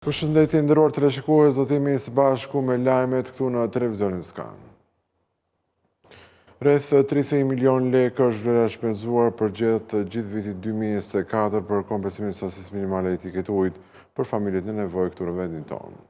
Përshëndetje të nderuar teleshikues, do të jemi së bashku me lajmet këtu në televizionin Skan. Rreth 31 milion lekë është vlera e shpenzuar përgjatë gjithë vitit 2024 për kompensimin e sasisë minimale jetike të ujit për familjet në nevojë këtu në vendin tonë.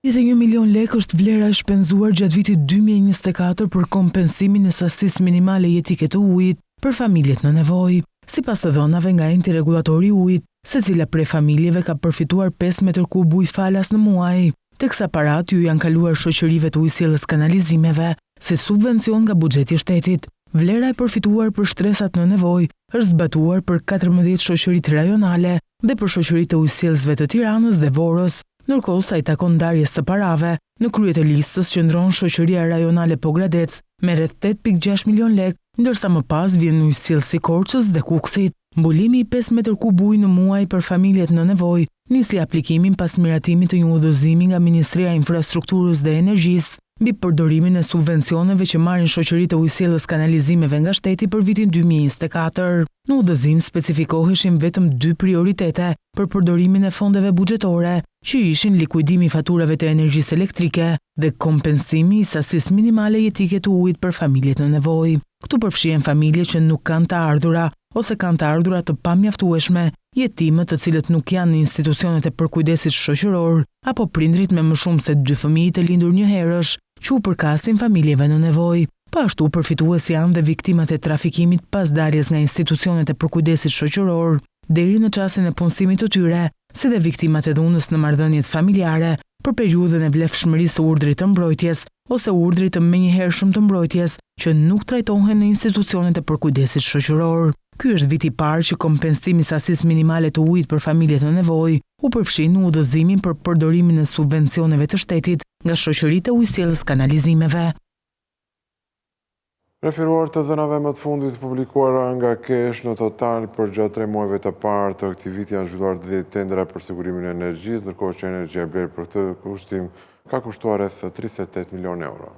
31 milionë lekë është vlera e shpenzuar gjatë vitit 2024 për kompensimin e sasisë minimale jetike të ujit për familjet në nevojë. Sipas të dhënave nga Enti Rregullator i Ujit, secila prej familjeve ka përfituar 5 metër kub ujë falas në muaj, teksa paratë ju janë kaluar shoqërive të ujësjellës kanalizimeve si subvencion nga buxheti i shtetit. Vlera e përfituar për shtresat në nevojë është zbatuar për 14 shoqëritë rajonale dhe për shoqëritë e ujësjellësve të Tiranës dhe Vorës. Ndërkohë, sa i takon ndarjes së parave, në krye të listës qëndron shoqëria rajonale Pogradec me rreth 8.6 milionë lekë, ndërsa më pas vjen ujësjellësi i Korçës dhe Kukësit. Mbulimi i 5 metër kub ujë në muaj për familjet në nevojë nisi aplikimin pas miratimit të një udhëzimi nga Ministria e Infrastrukturës dhe Energjisë mbi përdorimin e subvencioneve që marrin shoqëritë e ujësjellës kanalizimeve nga shteti për vitin 2024. Në udhëzim specifikoheshin vetëm dy prioritete për përdorimin e fondeve buxhetore, që ishin likuidimi i faturave të energjisë elektrike dhe kompensimi i sasisë minimale jetike të ujit për familjet në nevojë. Këtu përfshihen familje që nuk kanë të ardhura ose kanë të ardhura të pamjaftueshme, jetimët të cilët nuk janë në institucionet e përkujdesit shoqëror apo prindrit me më shumë se dy fëmijë të lindur njëherësh që u përkasin familjeve në nevojë. Po ashtu përfitues janë dhe viktimat e trafikimit pas daljes nga institucionet e përkujdesit shoqëror deri në çastin e punësimit të tyre, si dhe viktimat e dhunës në marrëdhëniet familjare për periudhën e vlefshmërisë së urdhrit të mbrojtjes ose urdhrit të menjëhershëm të mbrojtjes që nuk trajtohen në institucionet e përkujdesit shoqëror. Ky është viti i parë që kompensimi i sasisë minimale të ujit për familjet në nevojë u përfshi në udhëzimin për përdorimin e subvencioneve të shtetit nga shoqëritë e ujësjellës kanalizimeve. Referuar të dhënave më të fundit të publikuara nga KESH, në total përgjatë tre muajve të parë të këtij viti janë zhvilluar 10 tendera për sigurimin e energjisë, ndërkohë që energjia e blerë për këtë kushtim ka kushtuar rreth 38 milion euro.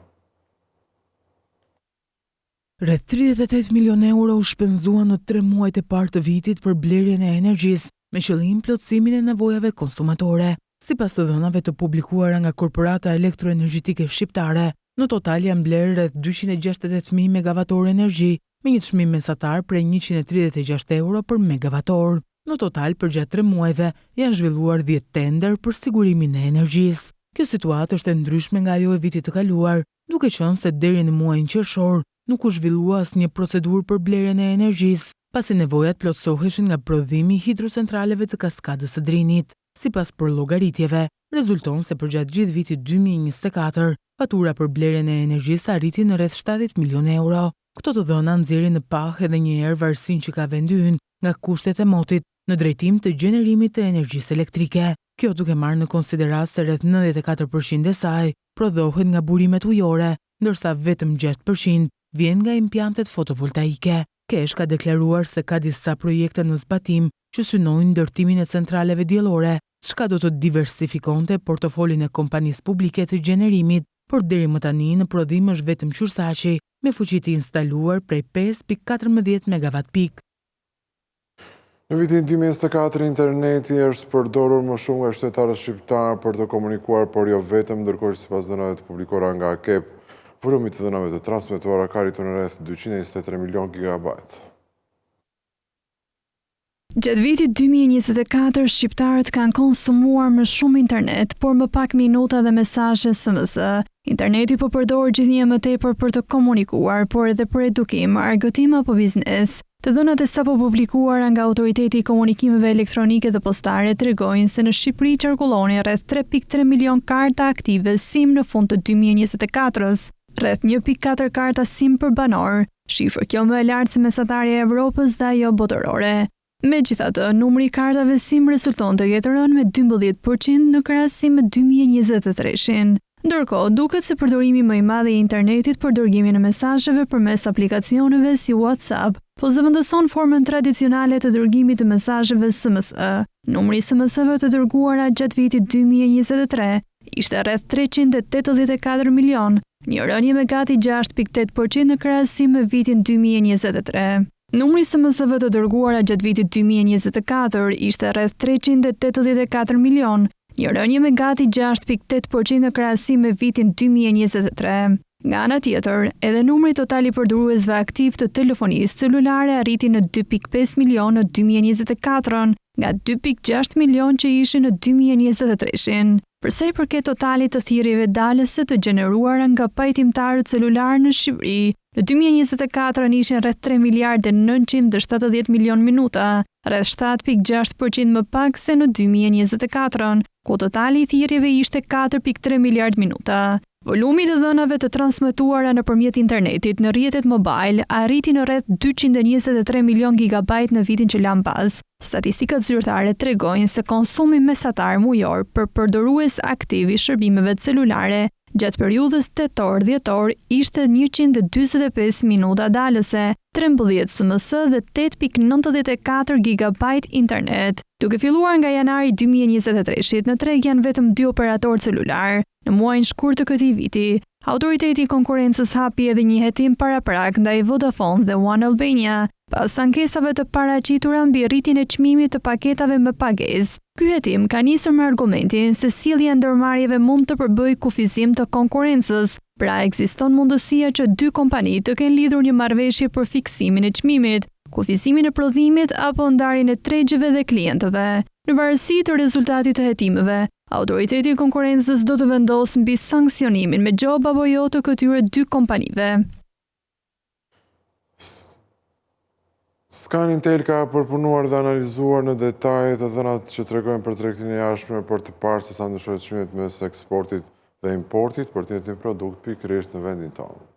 Rreth 38 milion euro u shpenzuan në tre muajt e parë të vitit për blerjen e energjisë, me qëllim plotësimin e nevojave konsumatore. Sipas të dhënave të publikuara nga Korporata Elektroenergjetike Shqiptare, në total janë blerë rreth 268.000 megawatorë energji, me një çmim mesatar prej 136 euro për megavator. Në total, përgjatë tre muajve, janë zhvilluar 10 tender për sigurimin e energjisë. Kjo situatë është e ndryshme nga ajo e vitit të kaluar, duke qenë se deri në muajin qershor nuk u zhvillua asnjë procedurë për blerjen e energjisë, pasi nevojat plotësoheshin nga prodhimi i hidrocentraleve të kaskadës së Drinit. Sipas përllogaritjeve, rezulton se përgjatë gjithë vitit 2024, fatura për blerjen e energjisë arriti në rreth 70 milion euro. Këto të dhëna nxjerrin në pah edhe një herë varësinë që ka vendi ynë nga kushtet e motit në drejtim të gjenerimit të energjisë elektrike. Kjo duke marrë në konsideratë se rreth 94% e saj prodhohet nga burimet ujore, ndërsa vetëm 6% vjen nga impiantet fotovoltaike. KESH ka deklaruar se ka disa projekte në zbatim që synojnë ndërtimin e centraleve diellore, çka do të diversifikonte portofolin e kompanisë publike të gjenerimit, por deri më tani në prodhim është vetëm Qyrsaqi, me fuqi të instaluar prej 5.14 megawatt pik. Në vitin 2024, interneti është përdorur më shumë nga qytetarët shqiptarë për të komunikuar, por jo vetëm, ndërkohë që sipas dhënave të publikuara nga AKEP, volumi i të dhënave të transmetuara ka arritur në rreth 223 milion gigabajt. Gjatë vitit 2024, shqiptarët kanë konsumuar më shumë internet, por më pak minuta dhe mesazhe SMS. Interneti po përdoret gjithnjë më tepër për të komunikuar, por edhe për edukim, argëtim apo biznes. Të dhënat e sapo publikuara nga Autoriteti i Komunikimeve Elektronike dhe Postare tregojnë se në Shqipëri qarkullonin rreth 3.3 milion karta aktive SIM në fund të 2024-s, rreth 1.4 karta SIM për banor, shifër kjo më e lartë se mesatarja e Evropës dhe ajo botërore. Megjithatë, numri i kartave SIM rezulton të jetë rënë me 12% në krahasim me 2023-shin. Ndërkohë, duket se përdorimi më i madh i internetit për dërgimin e mesazheve përmes aplikacioneve si WhatsApp po zëvendëson formën tradicionale të dërgimit të mesazheve SMS. Numri i SMS-ve të dërguara gjatë vitit 2023 ishte rreth 384 milion, një rënie me gati 6.8% në krahasim me vitin 2023. Numri i SMS-ve të dërguara gjatë vitit 2024 ishte rreth 384 milionë, një rënie me gati 6.8% në krahasim me vitin 2023. Nga ana tjetër, edhe numri total i përdoruesve aktivë të telefonisë celulare arriti në 2.5 milionë në 2024-ën, nga 2.6 milionë që ishin në 2023-shin. Për sa i përket totalit të thirrjeve dalëse të gjeneruara nga pajtimtarët celularë në Shqipëri, në 2024-ën ishin rreth 3 miliardë e 970 milionë minuta, rreth 7.6% më pak se në 2024-ën, ku totali i thirrjeve ishte 4.3 miliardë minuta. Volumi i të dhënave të transmetuara nëpërmjet internetit në rrjetet mobile arriti në rreth 223 milionë gigabajt në vitin që lamë pas. Statistikat zyrtare tregojnë se konsumi mesatar mujor për përdorues aktiv i shërbimeve celulare gjatë periudhës tetor-dhjetor ishte 145 minuta dalëse, 13 SMS dhe 8.94 gigabajt internet. Duke filluar nga janari 2023-shit, në treg janë vetëm dy operatorë celularë. Në muajin shkurt të këtij viti, Autoriteti i Konkurrencës hapi edhe një hetim paraprak ndaj Vodafone dhe One Albania, pas ankesave të paraqitura mbi rritjen e çmimit të paketave me pagesë. Ky hetim ka nisur me argumentin se sjellja e ndërmarrjeve mund të përbëjë kufizim të konkurrencës, pra ekziston mundësia që dy kompani të kenë lidhur një marrëveshje për fiksimin e çmimit, kufizimin e prodhimit apo ndarjen e tregjeve dhe klientëve. Në varësi të rezultatit të hetimeve, Autoriteti i Konkurrencës do të vendosë mbi sanksionimin me gjobë apo jo të këtyre dy kompanive. Scan Intel ka përpunuar dhe analizuar në detaje të dhënat që tregojnë për tregtinë e jashtme për të parë se sa ndryshojnë çmimet mes eksportit dhe importit për të njëjtin produkt pikërisht në vendin tonë.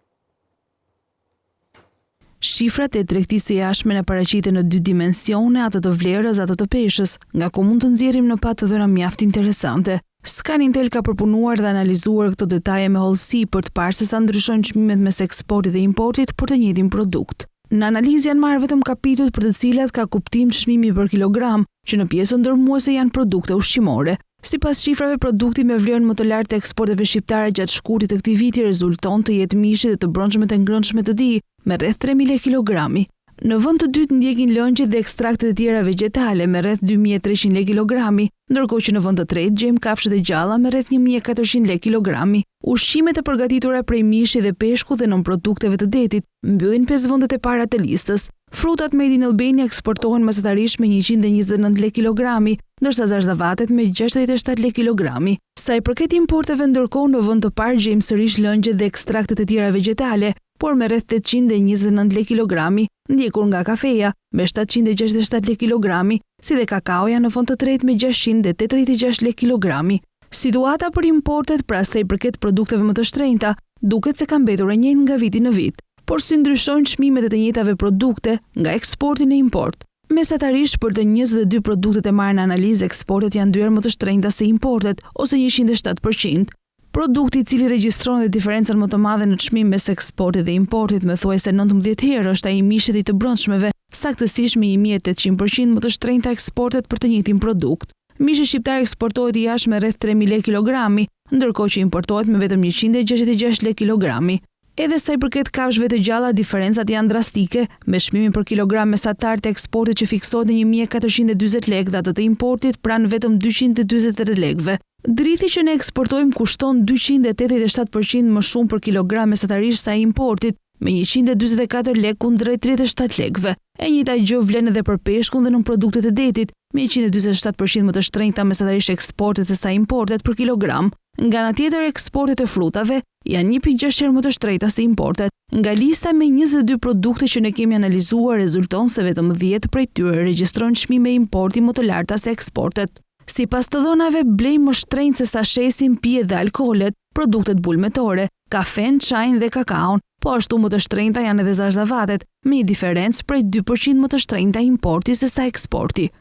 Shifrat e tregtisë së jashtme na paraqiten në dy dimensione, atë të vlerës dhe atë të peshës, nga ku mund të nxjerrim në pah të dhëna mjaft interesante. Scan Intel ka përpunuar dhe analizuar këto detaje me hollësi për të parë se sa ndryshojnë çmimet mes eksportit dhe importit për të njëjtin produkt. Në analizë janë marrë vetëm kapitujt për të cilat ka kuptim çmimi për kilogram, që në pjesën dërmuese janë produkte ushqimore. Sipas shifrave, produkti me vlerën më të lartë të eksporteve shqiptare gjatë shkurtit të këtij viti rezulton të jetë mishi dhe të brendshmet e ngrënshme të tij, me rreth 3000 lekë kilogrami. Në vend të dytë ndjekin lëngjet dhe ekstraktet e tjera vegjetale me rreth 2300 lekë kilogrami, ndërkohë që në vend të tretë gjejmë kafshët e gjalla me rreth 1400 lekë kilogrami. Ushqimet e përgatitura prej mishi dhe peshku dhe nënprodukteve të detit mbyllin pesë vendet e para të listës. Frutat Made in Albania eksportohen mesatarisht me 129 lekë kilogrami, ndërsa zarzavatet me 67 lekë kilogrami. Sa i përket importeve ndërkohë në vend të parë gjejmë sërish lëngjet dhe ekstraktet e tjera vegjetale, por me rreth 829 lekë kilogrami, ndjekur nga kafeja me 767 lekë kilogrami, si dhe kakaoja në vend të tretë me 686 lekë kilogrami. Situata për importet, pra sa i përket produkteve më të shtrenjta, duket se ka mbetur e njëjtë nga viti në vit. Por si ndryshojnë çmimet e të njëjtave produkte nga eksporti në import? Mesatarisht për të 22 produktet e marrë në analizë eksportet janë dy herë më të shtrenjta se importet, ose 107%. Produkti i cili regjistron edhe diferencën më të madhe në çmim mes eksportit dhe importit me thuajse 19 herë është ai i mishit dhe i të brendshmeve, saktësisht me 1800% më të shtrenjta eksportet për të njëjtin produkt. Mishi shqiptar eksportohet jashtë me rreth 3000 lekë kilogrami, ndërkohë që importohet me vetëm 166 lekë kilogrami. Edhe sa i përket kafshëve të gjalla, diferencat janë drastike, me çmimin për kilogram mesatar të eksportit që fiksohet në 1440 lekë dhe atë të importit pranë vetëm 243 lekëve. Drithi që ne eksportojmë kushton 287% më shumë për kilogram mesatarisht sa i importit, me 144 lekë kundrejt 37 lekëve. E njëjta gjë vlen edhe për peshkun dhe nënproduktet e detit, me 147% më të shtrenjta mesatarisht eksportet se sa importet për kilogram. Nga ana tjetër, eksportet e frutave janë 1.6 herë më të shtrenjta se importet. Nga lista me 22 produkte që ne kemi analizuar rezulton se vetëm 10 prej tyre regjistrojnë çmime importi më të larta se eksportet. Sipas të dhënave, blejmë më shtrenjtë se sa shesim pijet dhe alkoolet, produktet bulmetore, kafen, çajin dhe kakaon. Po ashtu më të shtrenjta janë edhe zarzavatet, me një diferencë prej 2% më të shtrenjta importi se sa eksporti.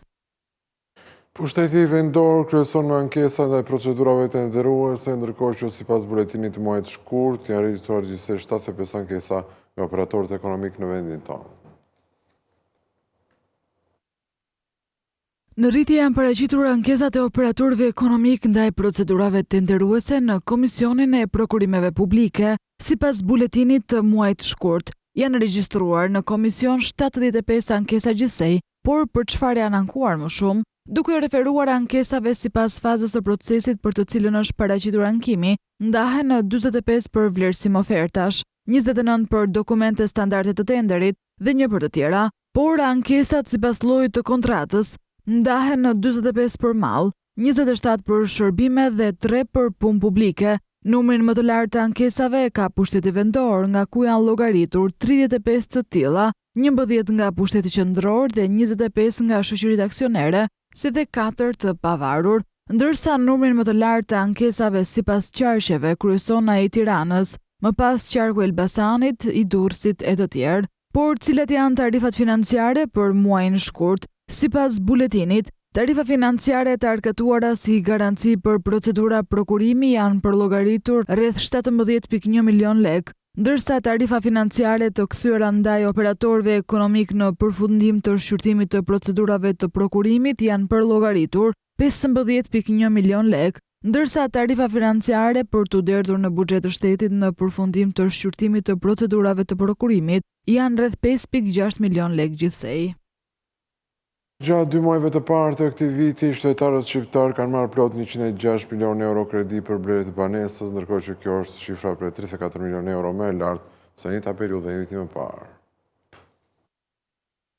Pushteti vendor kryeson me ankesa ndaj procedurave tenderuese, ndërkohë që sipas buletinit të muajit shkurt janë regjistruar gjithsej 75 ankesa nga operatorët ekonomikë në vendin tonë. Në rritje janë paraqitur ankesat e operatorëve ekonomikë ndaj procedurave tenderuese në Komisionin e Prokurimeve Publike, sipas buletinit të muajit shkurt. Janë regjistruar në komision 75 ankesa gjithsej, por për çfarë janë ankuar më shumë? Duke iu referuar ankesave sipas fazës së procesit për të cilën është paraqitur ankimi, ndahen në 45 për vlerësim ofertash, 29 për dokumente standarde të tenderit dhe një për të tjera. Por ankesat sipas llojit të kontratës ndahen në 45 për mall, 27 për shërbime dhe 3 për punë publike. Numrin më të lartë të ankesave e ka pushteti vendor, nga ku janë llogaritur 35 të tilla, 11 nga pushteti qendror dhe 25 nga shoqëritë aksionere, si dhe 4 të pavarur. Ndërsa numrin më të lartë të ankesave sipas qarqeve kryeson ai i Tiranës, më pas qarku i Elbasanit, i Durrësit e të tjerë. Por cilat janë tarifat financiare për muajin shkurt? Sipas buletinit, tarifa financiare të arkëtuara si garanci për procedura prokurimi janë përllogaritur rreth 17.1 milion lekë, ndërsa tarifa financiare të kthyera ndaj operatorëve ekonomikë në përfundim të shqyrtimit të procedurave të prokurimit janë përllogaritur 15.1 milion lekë, ndërsa tarifa financiare për t'u derdhur në buxhet të shtetit në përfundim të shqyrtimit të procedurave të prokurimit janë rreth 5.6 milion lekë gjithsej. Gjatë dy muajve të parë të këtij viti, qytetarët shqiptarë kanë marrë plot 106 milion euro kredi për blerje të banesës, ndërkohë që kjo është shifra prej 34 milion euro më e lartë se e njëjta periudhë një viti më parë.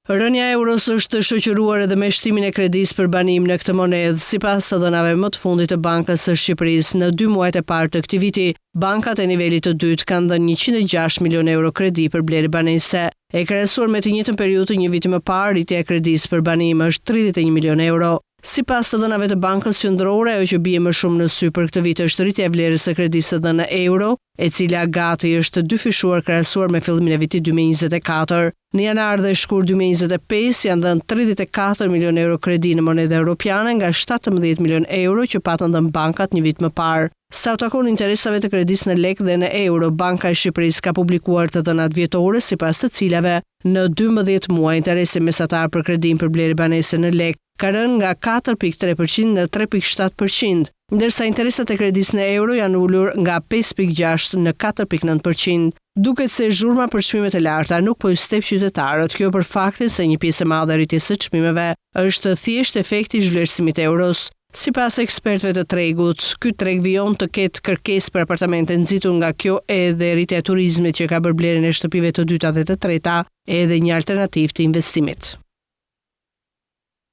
Rënia e euros është shoqëruar edhe me shtimin e kredisë për banim në këtë monedhë. Sipas të dhënave më të fundit të Bankës së Shqipërisë, në dy muajt e parë të këtij viti, bankat e nivelit të dytë kanë dhënë 106 milionë euro kredi për blerje banese. E krahasuar me të njëjtën periudhë të një viti më parë, rritja e kredisë për banim është 31 milionë euro. Sipas të dhënave të Bankës Qendrore, ajo që bie më shumë në sy për këtë vit është rritja e vlerës së kredisë së dhënë në euro, e cila gati është dyfishuar krahasuar me fillimin e vitit 2024. Në janar dhe shkurt 2025 janë dhënë 34 milionë euro kredi në monedhë europiane nga 17 milionë euro që patën dhënë bankat një vit më parë. Sa u takon interesave të kredisë në lekë dhe në euro, Banka e Shqipërisë ka publikuar të dhënat vjetore sipas të cilave në 12 muaj interesi mesatar për kredinë për blerje banese në lekë ka rënë nga 4.3% në 3.7%, ndërsa interesat e kredisë në euro janë ulur nga 5.6 në 4.9%. Duket se zhurma për çmimet e larta nuk po i step qytetarët, kjo për faktin se një pjesë e madhe e rritjes së çmimeve është thjesht efekti i zhvlerësimit të euros. Sipas ekspertëve të tregut, ky treg vijon të ketë kërkesë për apartamente nxitur nga kjo edhe rritja e turizmit që ka bërë blerjen e shtëpive të dyta dhe të treta edhe një alternativë të investimit.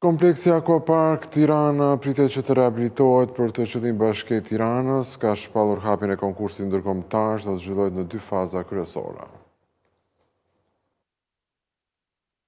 Kompleksi Aqua Park Tirana pritet që të rehabilitohet për këtë qëllim Bashkia e Tiranës, ka shpallur hapjen e konkursit ndërkombëtar që do të zhvillohet në dy faza kryesore.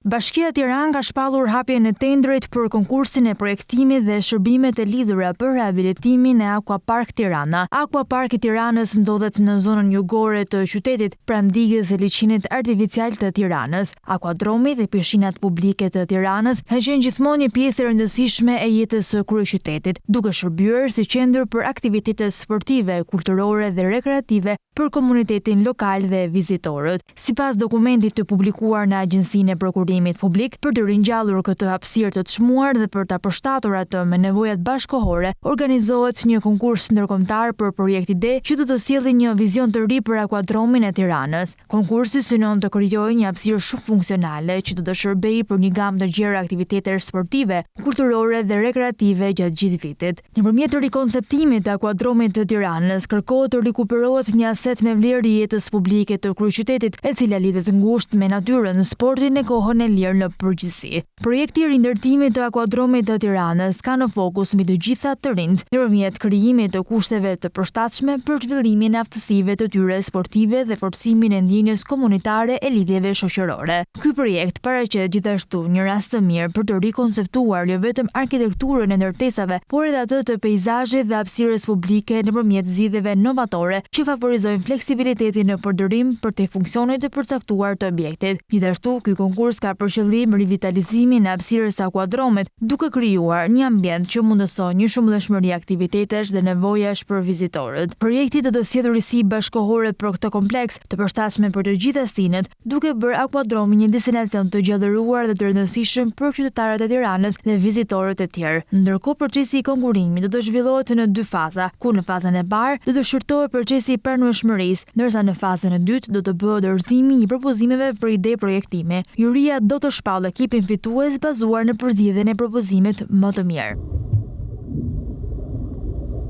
Bashkia Tiranë ka shpallur hapjen e tenderit për konkursin e projektimit dhe shërbimet e lidhura për rehabilitimin e Aqua Park Tirana. Aqua Park i Tiranës ndodhet në zonën jugore të qytetit, pranë digës së liqenit artificial të Tiranës. Akuadromi dhe pishinat publike të Tiranës kanë qenë gjithmonë një pjesë e rëndësishme e jetës së kryeqytetit, duke shërbyer si qendër për aktivitete sportive, kulturore dhe rekreative për komunitetin lokal dhe vizitorët. Sipas dokumentit të publikuar në Agjencinë e Prokurimit Publik, për të ringjallur këtë hapësirë të çmuar dhe për ta përshtatur atë me nevojat bashkëkohore, organizohet një konkurs ndërkombëtar për projekt ide që do të sjellë një vizion të ri për Akuadromin e Tiranës. Konkursi synon të krijojë një hapësirë shumëfunksionale që do të shërbejë për një gamë të gjerë aktivitetesh sportive, kulturore dhe rekreative gjatë gjithë vitit. Nëpërmjet rikonceptimit të Akuadromit të Tiranës, kërkohet të rikuperohet një aset me vlerë i jetës publike të kryeqytetit, e cila lidhet ngushtë me natyrën, sportin e kohën e lirë në përgjithësi. Projekti i rindërtimit të Akuadromit të Tiranës ka në fokus mbi të gjitha të rinjtë, nëpërmjet krijimit të kushteve të përshtatshme për zhvillimin e aftësive të tyre sportive dhe forcimin e ndjenjës komunitare e lidhjeve shoqërore. Ky projekt paraqet gjithashtu një rast të mirë për të rikonceptuar jo vetëm arkitekturën e ndërtesave, por edhe atë të peizazhit dhe hapësirës publike nëpërmjet zgjidhjeve novatore që favorizojnë fleksibilitetin në përdorim përtej funksionit të përcaktuar të objektit. Gjithashtu, ky konkurs ka. ka për qëllim rivitalizimin e hapësirës së Akuadromit, duke krijuar një ambient që mundëson një shumëllojshmëri aktivitetesh dhe nevojash për vizitorët. Projekti do të sjellë risi bashkëkohore për këtë kompleks, të përshtatshme për të gjitha stinët, duke bërë Akuadromin një destinacion të gjallëruar dhe të rëndësishëm për qytetarët e Tiranës dhe vizitorët e tjerë. Ndërkohë procesi i konkurrimit do të zhvillohet në dy faza, ku në fazën e parë do të shqyrtohet procesi i pranueshmërisë, ndërsa në fazën e dytë do të bëhet dorëzimi i propozimeve për ide projektimi. Juria do të shpallë ekipin fitues bazuar në përzgjedhjen e propozimit më të mirë.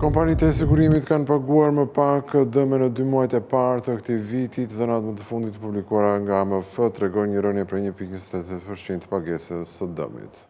Kompanitë e sigurimit kanë paguar më pak dëme në dy muajt e parë të këtij viti, të dhënat më të fundit të publikuara nga AMF tregojnë një rënie prej 1.28% të pagesës së dëmit.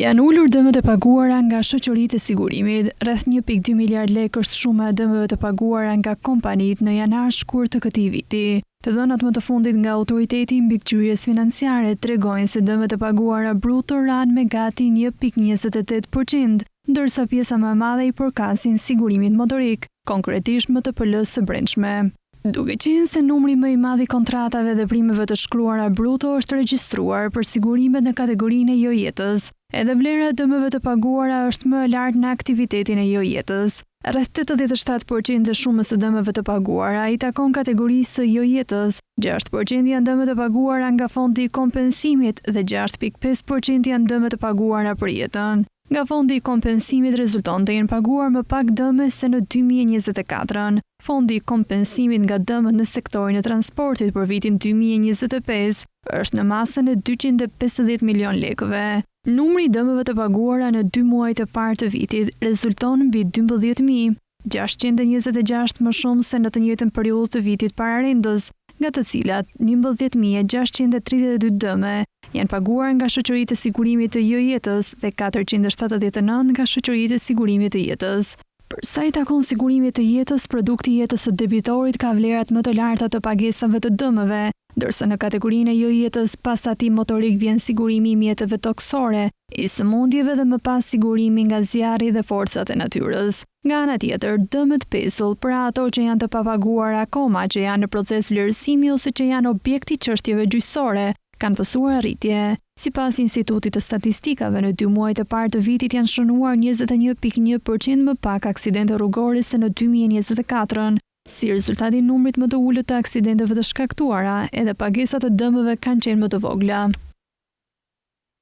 Janë ulur dëmet e paguara nga shoqëritë e sigurimit. Rreth 1.2 miliardë lekë është shuma e dëmeve të paguara nga kompanitë në janar-shkurt të këtij viti. Të dhënat më të fundit nga Autoriteti i Mbikëqyrjes Financiare tregojnë se dëmet e paguara bruto ranë me gati 1.28%, ndërsa pjesa më e madhe i përkasin sigurimit motorik, konkretisht MTPL-së së brendshme. Duke qenë se numri më i madh i kontratave dhe primeve të shkruara bruto është regjistruar për sigurimet në kategorinë e jo-jetës, edhe vlera e dëmeve të paguara është më e lartë në aktivitetin e jo-jetës. Rreth 87% e shumës së dëmeve të paguara i takon kategorisë së jo-jetës, 6% janë dëme të paguara nga fondi i kompensimit dhe 6.5% janë dëme të paguara për jetën. Nga fondi i kompensimit rezulton të jenë paguar më pak dëme se në 2024-ën. Fondi i kompensimit nga dëmet në sektorin e transportit për vitin 2025 është në masën e 250 milion lekëve. Numri i dëmeve të paguara në dy muajt e parë të vitit rezulton mbi 12.626 më shumë se në të njëjtën periudhë të vitit pararendës, nga të cilat 11.632 dëme janë paguar nga shoqëritë e sigurimit të jo-jetës dhe 479 nga shoqëritë e sigurimit të jetës. Për sa i takon sigurimit të jetës, produkti i jetës së debitorit ka vlerat më të larta të pagesave të dëmeve, ndërsa në kategorinë e jo-jetës pas atij motorik vjen sigurimi i mjeteve tokësore, i sëmundjeve dhe më pas sigurimi nga zjarri dhe forcat e natyrës. Nga ana tjetër, dëmet pezull, pra ato që janë të papaguara akoma, që janë në proces vlerësimi ose që janë objekt i çështjeve gjyqësore, kanë pësuar rritje. Sipas Institutit të Statistikave, në dy muajt e parë të vitit janë shënuar 21.1% më pak aksidente rrugore se në 2024-ën. Si rezultat i numrit më të ulët të aksidenteve të shkaktuara, edhe pagesat e dëmeve kanë qenë më të vogla.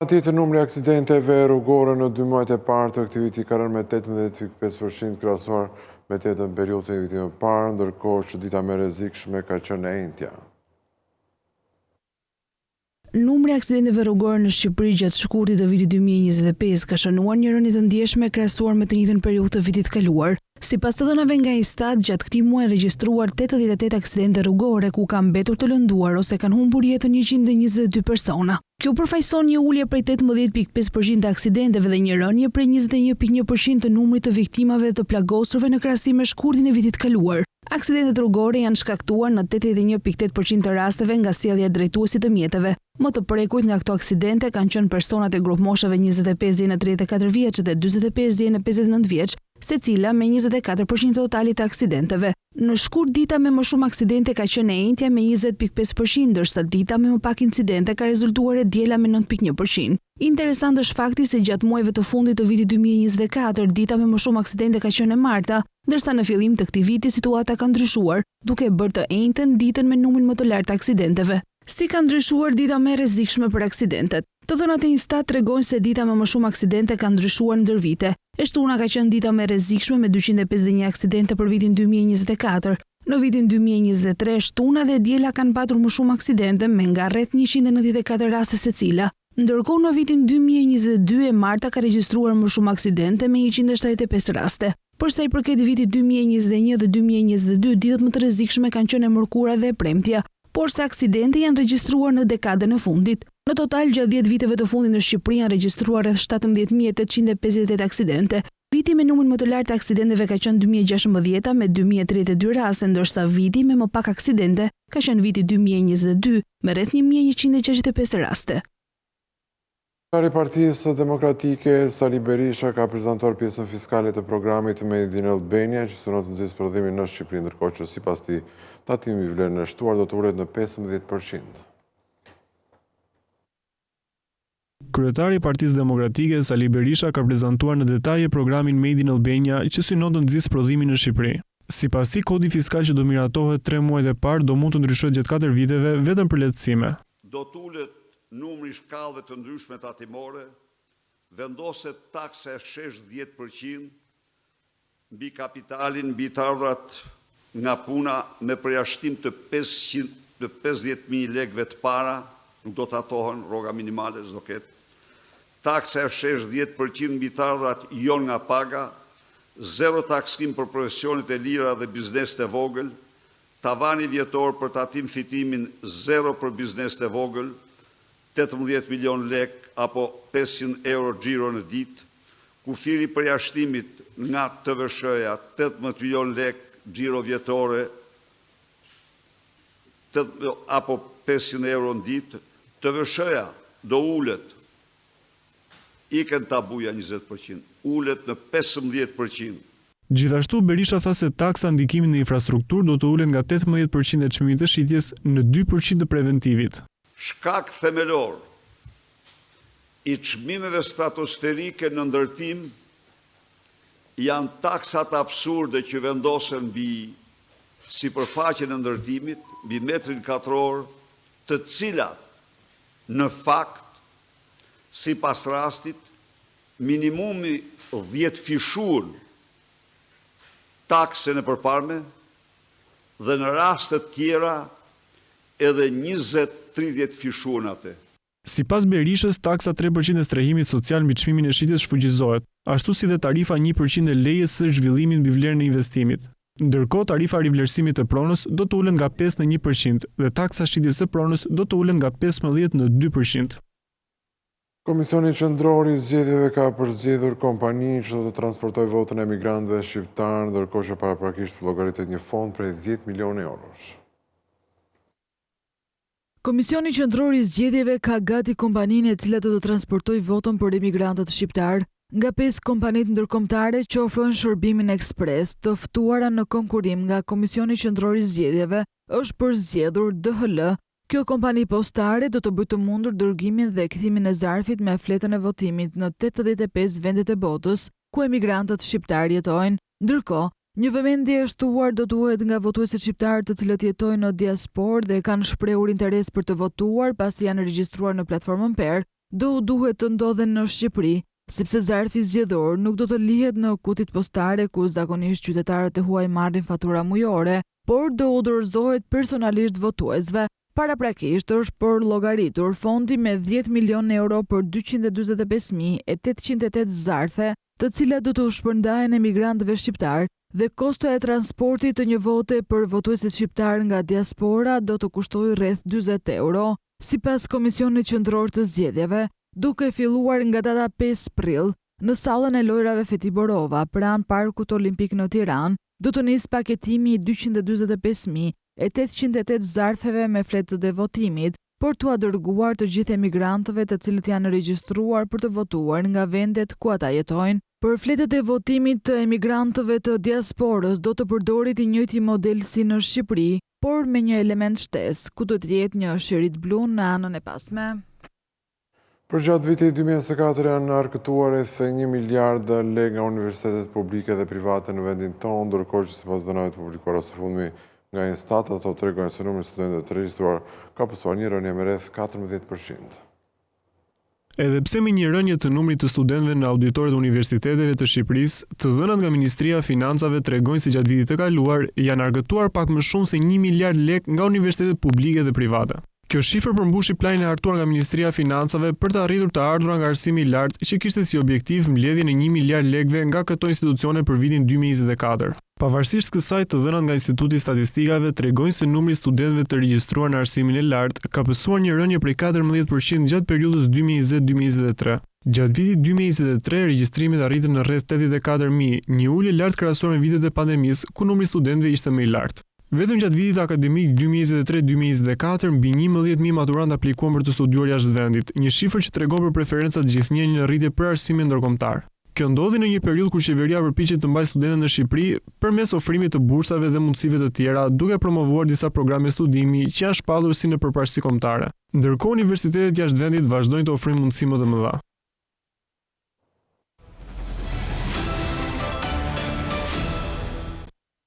Tjetër numri i aksidenteve rrugore në dy muajt e parë të këtij viti ka rënë me 18.5% krahasuar me të njëjtën periudhë të një viti më parë, ndërkohë që dita më e rrezikshme ka qenë e enjtja. Numri i aksidenteve rrugore në Shqipëri gjatë shkurtit të vitit 2025 ka shënuar një rënie të ndjeshme krahasuar me të njëjtën periudhë të vitit të kaluar. Sipas të dhënave nga INSTAT, gjatë këtij muaji janë regjistruar 88 aksidente rrugore ku kanë mbetur të lënduar ose kanë humbur jetën 122 persona. Kjo përfaqëson një ulje prej 18.5% të aksidenteve dhe një rënie prej 21.1% të numrit të viktimave dhe të plagosurve në krahasim me shkurtin e vitit të kaluar. Aksidentet rrugore janë shkaktuar në 81.8% të rasteve nga sjellja e drejtuesit të mjeteve. Më të prekurit nga këto aksidente kanë qenë personat e grupmoshave 25 deri në 34 vjeç dhe 45 deri në 59 vjeç, secila me 24% të totalit të aksidenteve. Në shkurt dita me më shumë aksidente ka qenë e enjtja me 20.5%, ndërsa dita me më pak incidente ka rezultuar e diela me 9.1%. Interesant është fakti se gjatë muajve të fundit të vitit 2024, dita me më shumë aksidente ka qenë e marta, ndërsa në fillim të këtij viti situata ka ndryshuar, duke e bërë të enjten ditën me numrin më të lartë të aksidenteve. Si ka ndryshuar dita më e rrezikshme për aksidentet? Të dhënat e INSTAT tregojnë se dita me më shumë aksidente ka ndryshuar ndër vite. E shtuna ka qenë dita më e rrezikshme me 251 aksidente për vitin 2024. Në vitin 2023, e shtuna dhe e diela kanë patur më shumë aksidente me nga rreth 194 raste secila. Ndërkohë në vitin 2022 e marta ka regjistruar më shumë aksidente me 175 raste. Për sa i përket vitit 2021 dhe 2022, ditët më të rrezikshme kanë qenë e mërkura dhe e premtja, por se aksidente janë regjistruar në dekadën e fundit. Në total, gjatë 10 viteve të fundit në Shqipëri janë regjistruar rreth 17.858 aksidente. Viti me numrin më të lartë të aksidenteve ka qenë 2016 me 2032 raste, ndërsa viti me më pak aksidente ka qenë viti 2022 me rreth 1165 raste. Kryetari i Partisë Demokratike, Sali Berisha ka prezantuar pjesën fiskale të programit Made in Albania, që synon të nxisë prodhimin në Shqipëri, ndërkohë që sipas tij, tatimi mbi vlerën e shtuar do të ulet në 15%. Kryetari i Partisë Demokratike, Sali Berisha ka prezantuar në detaje programin Made in Albania që synon të nxisë prodhimin në Shqipëri. Sipas tij, kodi fiskal që do miratohet tre muajt e parë do mund të ndryshohet gjatë katër viteve vetëm për lehtësime. Do të ulet numri i shkallëve të ndryshme tatimore, vendoset taksa e 60 për qind mbi kapitalin, mbi të ardhurat nga puna me përjashtim të 500.000 lekëve të para, nuk do tatohen, rroga minimale s'do ketë, taksa e 60 për qind mbi të ardhurat jo nga paga, zero taksim për profesionet e lira dhe bizneset e vogël, Tavani vjetor për tatim fitimin zero për bizneset e vogël, 18 milionë lekë apo 500 euro xhiro në ditë, kufiri i përjashtimit nga TVSH-ja 18 milionë lekë xhiro vjetore apo 500 euro në ditë, TVSH-ja do ulet, ikën tabuja 20%, ulet në 15%. Gjithashtu, Berisha tha se taksa ndikimit në infrastrukturë do të ulet nga 18 për qind e çmimit të shitjes në 2 për qind të preventivit. Shkak themelor i çmimeve stratosferike në ndërtim janë taksat absurde që vendosen mbi sipërfaqen e ndërtimit, mbi metrin katror, të cilat në fakt, sipas rastit, minimumi dhjetëfishuan taksën e përparme dhe në raste të tjera edhe 20-30 fishuan atë. Sipas Berishës, taksa 3% e strehimit social mbi çmimin e shitjes shfuqizohet, ashtu si dhe tarifa 1% e lejes së zhvillimit mbi vlerën e investimit. Ndërkohë, tarifa e rivlerësimit të pronës do të ulet nga 5 në 1% dhe taksa e shitjes së pronës do të ulet nga 15 në 2%. Komisioni Qendror i Zgjedhjeve ka përzgjedhur kompaninë që do të transportojë votën e emigrantëve shqiptarë, ndërkohë që paraprakisht llogaritet një fond prej 10 milionë eurosh. Komisioni Qendror i Zgjedhjeve ka gati kompaninë e cila do të transportojë votën për emigrantët shqiptarë. Nga pesë kompanitë ndërkombëtare që ofrojnë shërbimin ekspres, të ftuara në konkurrim nga Komisioni Qendror i Zgjedhjeve, është përzgjedhur DHL, Kjo kompani postare do të bëjë të mundur dërgimin dhe kthimin e zarfit me fletën e votimit në 85 vendet e botës ku emigrantët shqiptarë jetojnë. Ndërkohë, një vëmendje e shtuar do duhet nga votuesit shqiptarë të cilët jetojnë në diasporë dhe kanë shprehur interes për të votuar pasi janë regjistruar në platformën PER, do u duhet të ndodhen në Shqipëri, sepse zarfi zgjedhor nuk do të lihet në kutitë postare ku zakonisht qytetarët e huaj marrin fatura mujore, por do u dorëzohet personalisht votuesve. Paraprakisht është përllogaritur fondi me 10 milion euro për 245.808 zarfe, të cilat do të shpërndahen emigrantëve shqiptarë dhe kostoja e transportit të një vote për votuesit shqiptarë nga diaspora do të kushtojë rreth 40 euro. Sipas Komisionit Qendror të Zgjedhjeve, duke filluar nga data 5 prill, në sallën e lojrave Feti Borova, pranë Parkut Olimpik në Tiranë, do të nisë paketimi i 245.808 zarfeve me fletët e votimit, për t'ua dërguar të gjithë emigrantëve të cilët janë regjistruar për të votuar nga vendet ku ata jetojnë. Për fletët e votimit të emigrantëve të diasporës do të përdoret i njëjti model si në Shqipëri, por me një element shtesë, ku do të jetë një shirit blu në anën e pasme. Përgjatë vitit 2024 janë arkëtuar rreth 1 miliard lekë nga universitetet publike dhe private në vendin tonë, ndërkohë që sipas dhënave të publikuara së fundmi nga Instat, ato tregojnë se numri i studentëve të regjistruar ka pësuar një rënie me rreth 14%. Edhe pse me një rënie të numrit të studentëve në auditorët e universiteteve të Shqipërisë, të dhënat nga Ministria e Financave tregojnë se gjatë vitit të kaluar janë arkëtuar pak më shumë se 1 miliard lekë nga universitetet publike dhe private. Kjo shifër përmbushi planin e hartuar nga Ministria e Financave për të arritur të ardhura nga arsimi i lartë që kishte si objektiv mbledhjen e 1 miliard lekëve nga këto institucione për vitin 2024. Pavarësisht kësaj, të dhënat nga Instituti i Statistikave tregojnë se numri i studentëve të regjistruar në arsimin e lartë ka pësuar një rënie prej 14% gjatë periudhës 2020-2023. Gjatë vitit 2023, regjistrimet arritën në rreth 84.000, një ulje lart krahasuar me vitet e pandemisë, ku numri i studentëve ishte më i lartë. Vetëm gjatë vitit akademik 2023 2024, mbi 11000 maturantë aplikuan për të studiuar jashtë vendit, një shifër që tregon për preferencat gjithnjë në rritje për arsimin ndërkombëtar. Kjo ndodhi në një periudhë kur qeveria përpiqet të mbajë studentët në Shqipëri përmes ofrimit të bursave dhe mundësive të tjera, duke promovuar disa programe studimi që janë shpallur si në përparësi kombëtare. Ndërkohë universitetet jashtë vendit vazhdojnë të ofrojnë mundësi më të mëdha.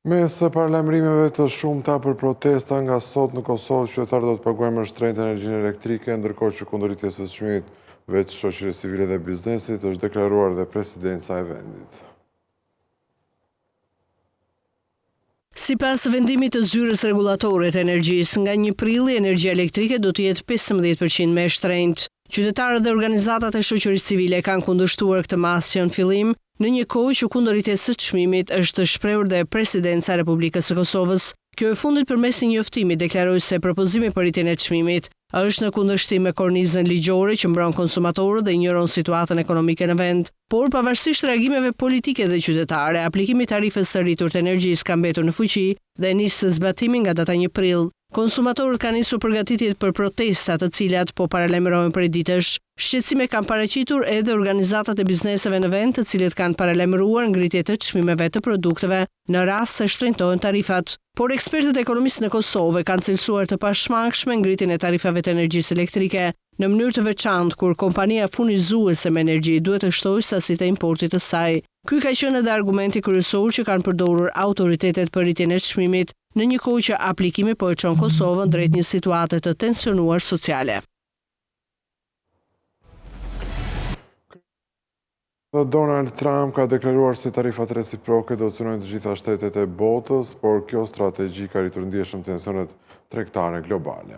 Mes paralajmërimeve të shumta për protesta nga sot në Kosovë, qytetarët do të paguajnë më shtrenjtë energjinë elektrike, ndërkohë që kundër rritjes së çmimit veç shoqërisë civile dhe biznesit është deklaruar dhe presidenca e vendit. Sipas vendimit të Zyrës Rregullatore të Energjisë, nga një prilli energjia elektrike do të jetë 15 për qind më e shtrenjtë. Qytetarët dhe organizatat e shoqërisë civile kanë kundërshtuar këtë masë që në fillim, në një kohë që kundër rritjes së çmimit është shprehur dhe Presidenca e Republikës së Kosovës. Kjo e fundit përmes një njoftimi deklaroi se propozimi për rritjen e çmimit është në kundërshtim me kornizën ligjore që mbron konsumatorët dhe injoron situatën ekonomike në vend. Por pavarësisht reagimeve politike dhe qytetare, aplikimi i tarifës së rritur të energjisë ka mbetur në fuqi dhe nis zbatimin nga data një prill. Konsumatorët kanë nisur përgatitjet për protesta, të cilat po paralajmërohen prej ditësh. Shqetësime kanë paraqitur edhe organizatat e bizneseve në vend, të cilët kanë paralajmëruar ngritje të çmimeve të produkteve në rast se shtrenjtohen tarifat. Por ekspertët e ekonomisë në Kosovë e kanë cilësuar të pashmangshme ngritjen e tarifave të energjisë elektrike, në mënyrë të veçantë kur kompania furnizuese me energji duhet të shtojë sasitë e importit të saj. Ky ka qenë edhe argumenti kryesor që kanë përdorur autoritetet për rritjen e çmimit, në një kohë që aplikimi po e çon Kosovën drejt një situate të tensionuar sociale. Donald Trump ka deklaruar se tarifat reciproke do të synojnë të gjitha shtetet e botës, por kjo strategji ka rritur ndjeshëm tensionet tregtare globale.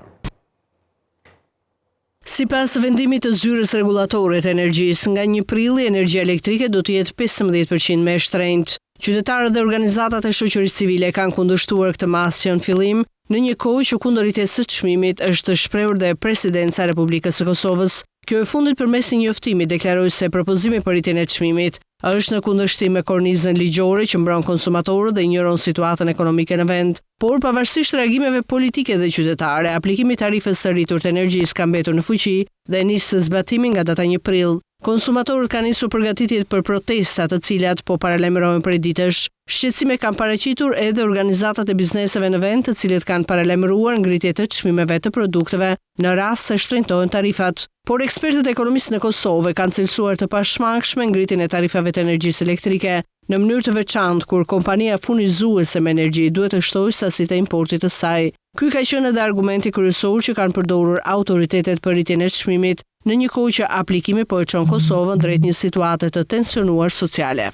Sipas vendimit të Zyrës Rregullatore të Energjisë, nga një prilli energjia elektrike do të jetë 15 për qind më e shtrenjtë. Qytetarët dhe organizatat e shoqërisë civile kanë kundërshtuar këtë masë që në fillim, në një kohë që kundër rritjes së çmimit është shprehur dhe Presidenca e Republikës së Kosovës. Kjo e fundit përmes një njoftimi deklaroi se propozimi për rritjen e çmimit është në kundërshtim me kornizën ligjore që mbron konsumatorët dhe injoron situatën ekonomike në vend. Por pavarësisht reagimeve politike dhe qytetare, aplikimi i tarifës së rritur të energjisë ka mbetur në fuqi dhe nis zbatimin nga data një prill. Konsumatorët kanë nisur përgatitjet për protesta, të cilat po paralajmërohen prej ditësh. Shqetësime kanë paraqitur edhe organizatat e bizneseve në vend, të cilët kanë paralajmëruar ngritje të çmimeve të produkteve në rast se shtrenjtohen tarifat. Por ekspertët e ekonomisë në Kosovë e kanë cilësuar të pashmangshme ngritjen e tarifave të energjisë elektrike, në mënyrë të veçantë kur kompania furnizuese me energji duhet të shtojë sasitë e importit të saj. Ky ka qenë edhe argumenti kryesor që kanë përdorur autoritetet për rritjen e çmimit, në një kohë që aplikimi po e çon Kosovën drejt një situate të tensionuar sociale.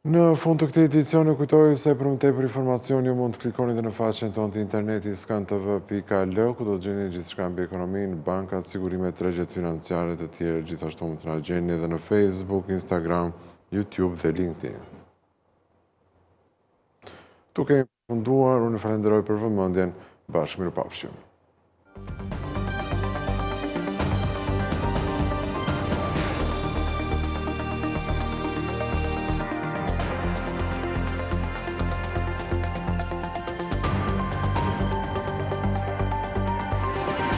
Në fund të këtij edicioni kujtoj se për më tepër informacion ju mund të klikoni dhe në faqen tonë të internetit skantv.al ku do të gjeni gjithçka mbi ekonominë, bankat, sigurimet, tregjet financiare të tjerë, gjithashtu mund të na gjeni edhe në Facebook, Instagram, YouTube dhe LinkedIn. Këtu kemi përfunduar, unë ju falenderoj për vëmendjen, bashkë mirupafshim.